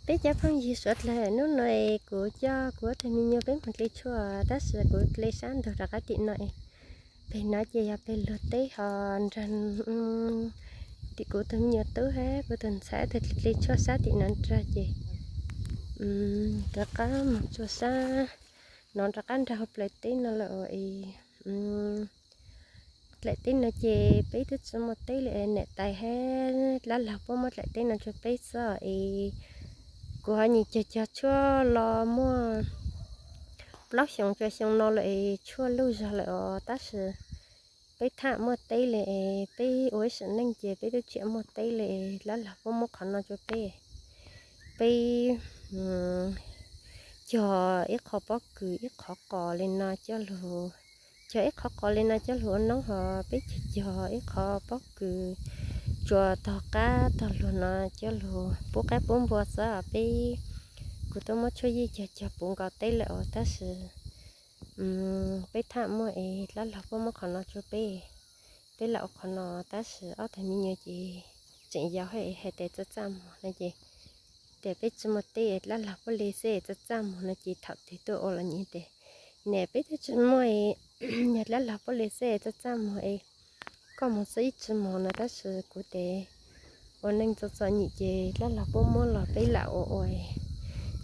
Peb cov phooj ywg suav dlawg, hnub no kuv coj kuv ob tug me nyuam peb mus dle tshuaj, tab sis kuv dle sab ntug rov qab tim no. Pem no ces yog pem luag teb ho nrog tim kuv tus me nyuam tub hab kuv tus ntxhais ob tug dle tshuaj sab tim no nrog ces rov qab mus tsuag sab no rov qab nrog hauv plawv teb no lawm es dlaim teb no ces peb twb tsis muaj teb li, niam tais hab dab laug puab muab dlaim teb no rua peb xwb es kuv ho nyim cog cog tshuaj los muaj plaub xyoo tsua xyoo no lawm es tshuaj luj zog lawm os, tab sis peb tham muaj teb li es peb ua ib sim neej ces peb twb tsiam muaj teb li, dab laug puab muab qhov no rua peb. Peb cog ib qho pob kws ib qhov qos li no coj lug, cog ib qhov qos li no coj lug ua noob, ho peb cog cog ib qho pob kws tsuas tog qab tog luag no coj lug pub qaib pub npua xwb. Peb, kuv twb muab tshuaj yij cog cog puv nkaus teb lawm os, tab sis peb tham muaj es dab laug puab muab qhov no rua peb, peb lam ua qhov no, tab sis ob tug me nyuam ces tseem yau hab hais tias txaj txaj muag no ces, tias peb tsis muaj teb, dab laug puab le xwb txaj txaj muag no ces thaum twg tuaj ua los nyem tias, niam peb twb tsis muaj, yog dab laug puab le xwb txaj txaj muag es koj mus xwb ib tsib hmo no, tab sis kuv tes ua neej txom txom nyem ces dab laug puab muab los peb lam ua ua,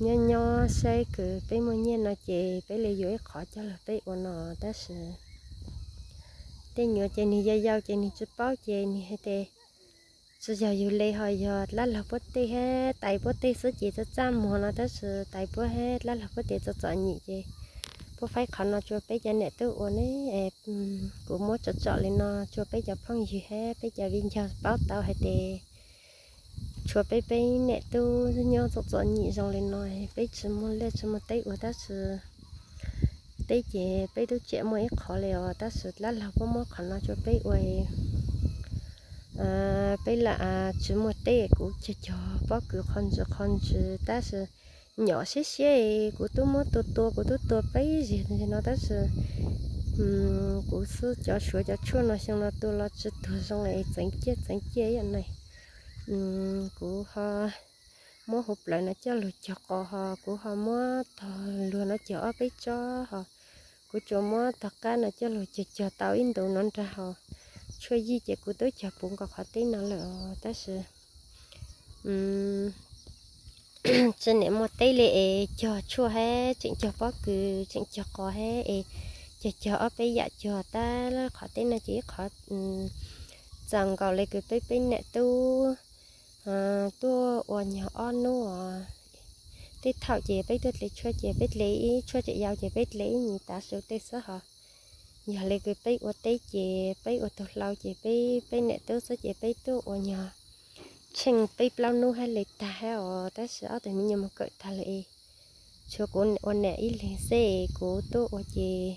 nyob nyob saib kws peb muaj nyiaj no ces peb le yuav ib qhov coj lug peb ua no, tab sis tej nyuam ces nwg yau yau ces nwg tsis paub ces nwg hais tias tsis yog yug le ho yog dab laug puab tej hab tais puab tej xwb ces txaj txaj muag no, tab sis tais puab hab dab laug puab tes txom txom nyem ces puab faib qhov no rua peb cov niam tub ua ne. Kuv muab tsom tsom li no rua peb cov phooj ywg hab peb cov viv ncaus paub tau hais tias tshuav peb, peb niam tub nyob txom txom nyem zoo li no, peb tsis muaj liaj tsis muaj teb ua, tab sis teb ces peb twb tsiam muaj ib qhov li os, tab sis dab laug puab muab qhov no rua peb ua peb lam tsis muaj teb. Kuv cog cog pob kws qhov ntsws qhov ntsws tab sis nyom siab siab, kuv twb muab tua tua, kuv twb tua peb zig no tab sis kuv xub cov suav cov tshuaj no xyoo no tua los tsis tuag zoo es txeev ciaj txeev ciaj ib yam ne. Kuv ho muab huv plawv no coj lug cog qos ho kuv ho muab tog luag no cog ob peb tsob ho kuv tsuas muab tog qab no coj lug cog cog tau ib ntu no nrag ho tshuaj yij ces kuv twb cog puv nkaus qhov teb no lawm os, tab sis tsis niam muaj teb li es cog tshuaj hab tseem cog pob kws tseem cog qos hab es cog cog ob peb yam cog tab qhov teb no ces ib qhov txaus nkaus le kws peb, peb niam tub tuaj ua nyog ob nub os. Tej thaum ces peb tuaj dle tshuaj ces peb dle ib tshuaj tseem yau ces peb dle ib nyuag tav su tej xwb ho yog le kws peb ua teb ces peb ua tug hlau ces peb, peb niam tub xwb ces peb tuaj ua nyog tsheej peb plaub nub hab le tag hab os, tab sis ob tug me nyuam mus kawm tag lawm es tshuav kuv ua niam ib leeg xwb es kuv tuaj ua ces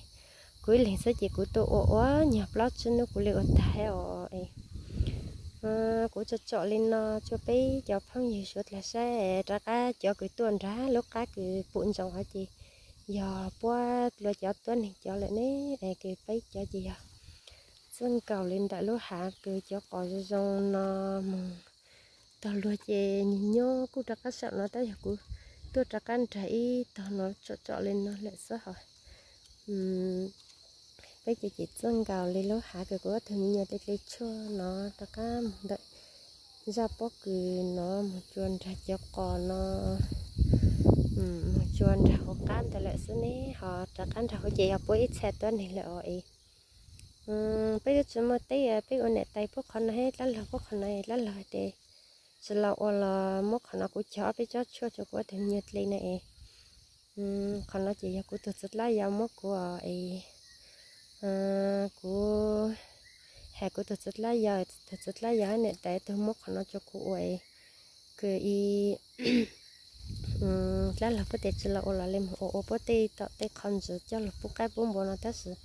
kuv ib leeg xwb ces kuv tuaj ua ua nyog plaub tsib nub kuv le ua tag hab os. Kuv tsom tsom li no rua peb cov phooj ywg suav dlawg saib, rov qab cov kws tuaj nrag lub qab kws pum ntsoov hov ces yog puab dlua cov tuab neeg cov lawm ne, es kws peb cov ces yog txij nkaus li ntawm lub hav kws cov qos zoo zoo no mus tog luag ces nyob nyob kuj rov qab saum no tab yog kuv tuaj rov qab nrag ib tog no tsom tsom li no lawm xwb hov. Peb ces ces txij nkaus li lub hav kws kuv ob tug me nyuam dle dle tshuaj no rov qab mus ntawm zaj pob kws no mus tsua nrag cov qos no, mus tsua nrag hauv qab ntawd lawm xwb ne, ho rov qab nrag hauv ces yog puab ib txha tuab neeg lawm os es. Peb twb tsis muaj teb, peb ua niam tais puab qhov no hab dab laug puab qhov no, dab laug hais tias tsis los ua los muab qhov no kuv cog ob peb tsob tshuaj rua kuv ob tug me nyuam dle na es. Qhov no ces yog kuv tug txiv dlab yau muab kuv os es, kuv has kuv tug txiv dlab yau, tug txiv dlab yau hab niam tais tug muab qhov no rua kuv ua es, kws ib dab laug puab tes tsis los ua los le moog ua ua puab tej tom tej qhov ntsws coj lug pub qaib pub npua no tab sis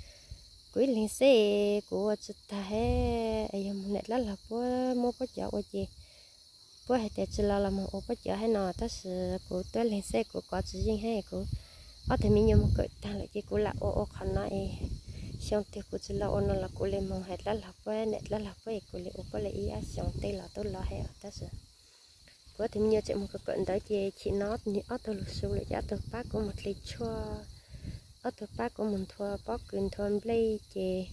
kuv ib leeg xwb kuv ua tsis tag hab, yog moog niam dab laug puab muab puab cov ua ces puab hais tias tsis los los moog ua puab cov hab no tab sis kuv tuab leeg xwb kuv kov tsis yeej hab kuv ob tug me nyuam moog kawm tag lawm ces kuv lam ua ua qhov no es, xyoo twg kuv tsis los ua no los kuv le moog has dab laug puab niam dab laug puab es kuv le ua puab le ib ob xyoo tej los tub los hab os tab sis Kuv ob tug me nyuam tseem mus kawm kawm ntawv ces chim no ob tug lug su lawm ces ob tug pab kuv mus dle tshuaj, ob tug pab kuv mus nthua pob kws nthua nplej ces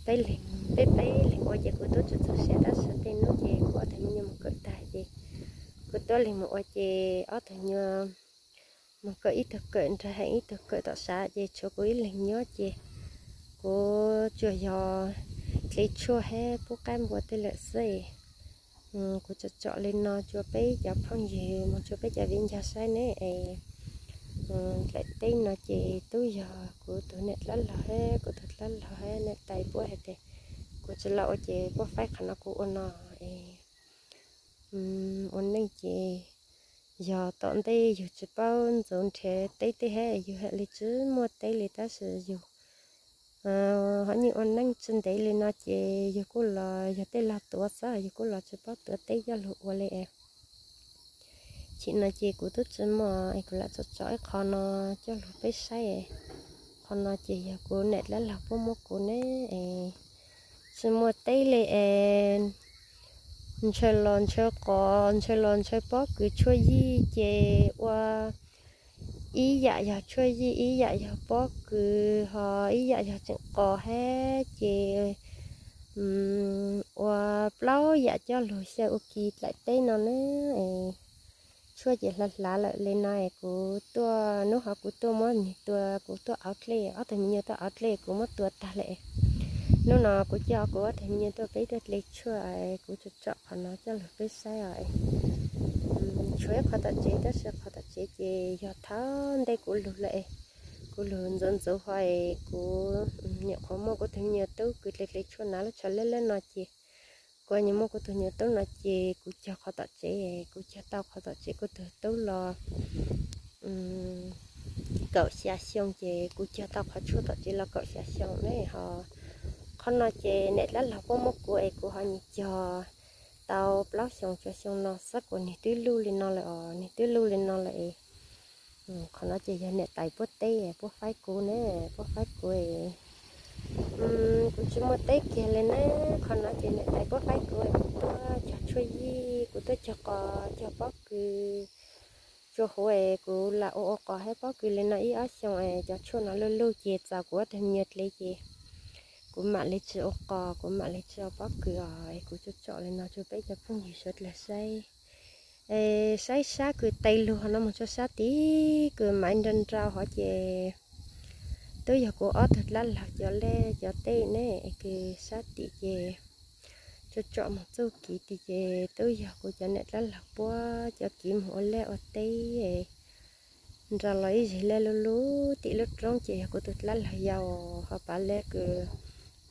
peb leeg, peb peb leeg ua ces kuv tub tsis txaus siab tab sis tej hnub ces kuv ob tug me nyuam mus kawm tag ces kuv tuaj leeg mus ua ces ob tug nyuam mus kawm, ib tug kawm nrawm heev ib tug kawm tom sav ces tshuav kuv ib leeg nyob ces kuv tsuas yog dle tshuaj thiab pub qaib npua tej lawm xwb. Kuv tsom tsom li no rua peb cov phooj ywg mus rua peb cov viv ncaus saib ne es, dlaim teb no ces tub yog kuv tus niam dlab laug thiab kuv tus dlab laug thiab niam tais puab hais tias kuv tsis los ua ces puab faib qhov no kuv ua no es ua neej ces yog tom ntej yug tsis paub ntxuav nrhiav teb tej hab yug thiaj li tsis muaj teb li tab sis yug ho nyeem ua neej tsis ntev li no ces yug kuj los yog tej lag tuav xwb yug kuj los tsis paub tuav teb coj lug ua li es. Chim no ces kuv tub tsis muaj es kuv lam tsom tsom ib qho no coj lug peb saib. Qhov no ces yog kuv niam dlab laug puab muab kuv ne es tsis muaj teb li es ntshaw los ntshaw qos, ntshaw los ntshaw pob kws tshuaj yij ces ua ib yam yog tshuaj yij, ib yam yog pob kws, ho ib yam yog tseem qos hab ces ua plaub yam coj lug xyaw ua ke dlaim teb no na. Tshuaj ces hlav hlav lawm li no es kuv tuaj, hnub hov kuv tuaj muab nwg tua, kuv tuaj auv dlej, ob tug me nyuam tuaj auv dlej kuv muab tua tag lawm. Hnub no kuv coj kuv ob tug me nyuam tuaj peb tuaj dle tshuaj, kuv tsom tsom qhov no coj lug peb saib os. Tshuav ib qho tom tsev tab sis qhov tom tsev ces yog thaum ntej kuv lug lawm es, kuv lug ntxuav ntxuav ho es kuv nyuam qhuav muaj kuv tug me nyuam tub kws dle dle tshuaj na lub tsho leb leb no ces kuv nyuam muaj kuv tug me nyuam tub no ces kuv cog qhov tom tsev, kuv cog tau qhov tom tsev kuv tug tub los kaum xya xyoo ces kuv cog tau qhov tshuaj tom tsev los kaum xya xyoo ne ho. Qhov no ces niam dlab laug puab muab kuv es kuv ho nyuam cog tau plaub xyoo tsua xyoo no xwb kuas nwg twb luj li no lawm os, nwg twb luj li no lawm es. Qhov no ces yog niam tais puab teb puab faib kuv ne, puab faib kuv es kuv tsis muaj teb kiag li ne. Qhov no ces niam tais puab faib kuv es kuv tuaj cog tshuaj yij, kuv tuaj cog qos cog pob kws. Tsuas huv es kuv lam ua ua qos hab pob kws li no ib ob xyoo es cov tshuaj no luj luj ces txaus kuv ob tug me nyuam dle ces kuv mam li tsis ua qos, kuv mam li tsis ua pob kws os. Es kuv tsom tsom li no rua peb cov phooj ywg suav dlawg saib. Es saib sab kws tes lug no moog rua sab tim kws maiv nrau nrau hov ces twb yog kuv ob tug dlab laug cov lej cov teb ne, es kws sab tim ces tsom tsom moog txuj kev tid ces twb yog kuv cov niam dlab laug puab cov kev moog ua lej ua teb. Nrau los ib zig lej lub lub tim lub roob ces yog kuv tug dlab laug yau, ho pav lej kws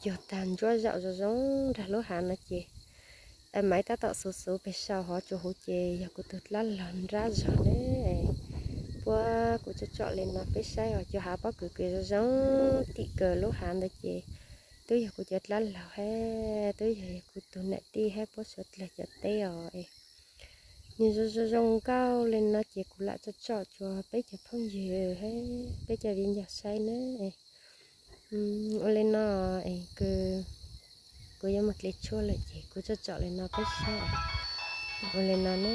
yog tag ntsuab zaum zoo zoo nrag lub hav no ces maiv tab tom xuv xuv peg saum hov tsuas huv ces yog kuv tug dlab laug nrab zog ne. Puab kuv tsom tsom li no peb saib os, cov hav pob kws kws zoo zoo tim kws lub hav ntawd ces twb yog kuv cov dlab laug hab twb yog kuv tug niam tij hab puab suav dlawg cov teb os. Nwg zoo zoo zoo nkauj li no ces kuv lam tsom tsom rua peb cov phooj ywg hab peb cov viv ncaus saib na. Ua li no, kuv yuav moog dle tshuaj lawm ces kuv tsom tsom li no peb saib. Ua li no ne.